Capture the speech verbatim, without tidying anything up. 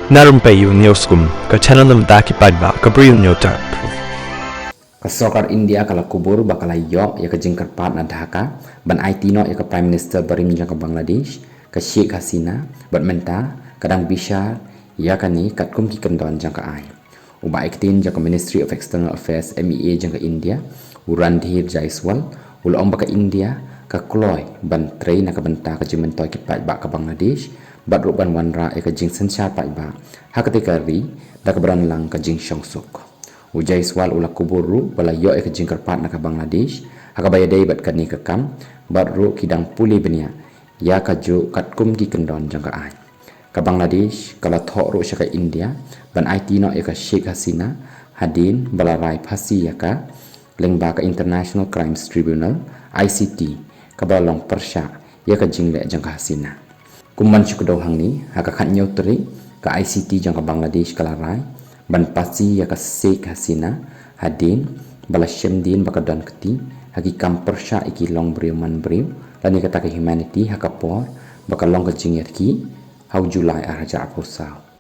Na rympei u News Kum, ka channel na bynta ki paidbah ka Bri u Newtap. Ka sorkar India ka la kubur ba ka la ïoh ïa ka jingkyrpad na Dhaka ban aiti noh ïa ka Prime Minister barim jong ka Bangladesh, ka Sheikh Hasina, bad mynta ka dang bishar ïa kane katkum ki kyndon jong ka aiñ. U Bah Ektin jong ka Ministry of External Affairs, M E A, jong ka India, u Randhir Jaiswal, u la ong ba ka India ka kloi ban trei na ka bynta ka jingmyntoi ki paidbah ka Bangladesh, bad ruh ban wanrah ïa ka jingsynshar paidbah ha katei ka ri da kaba don lang ka jingshongsuk. U Jaiswal u la kubur ruh ba la ïoh ïa ka jingkyrpad na ka Bangladesh ha kaba ïadei bad kane ka kam, bad ruh ki dang pule bniah ïa kajuh katkum ki kyndon jong ka aiñ. Ka Bangladesh ka la thoh ruh sha ka India ban aiti noh ïa ka Sheikh Hasina hadien ba la rai phasi ïa ka lyngba ka International Crimes Tribunal, I C T, kaba la long pyrshah ïa ka jingleh jong ka Hasina. Kum ban shu kdew hangne, ha ka khathynñiew tarik ka I C T jong ka Bangladesh ka la rai ban phasi ïa ka Sheikh Hasina hadien ba la shem dien ba ka don kti ha ki kam pyrshah ïa ki longbriew manbriew lane kata ka humanity ha ka por ba ka long ka jingïakhih ha u July ar hajar arphew saw.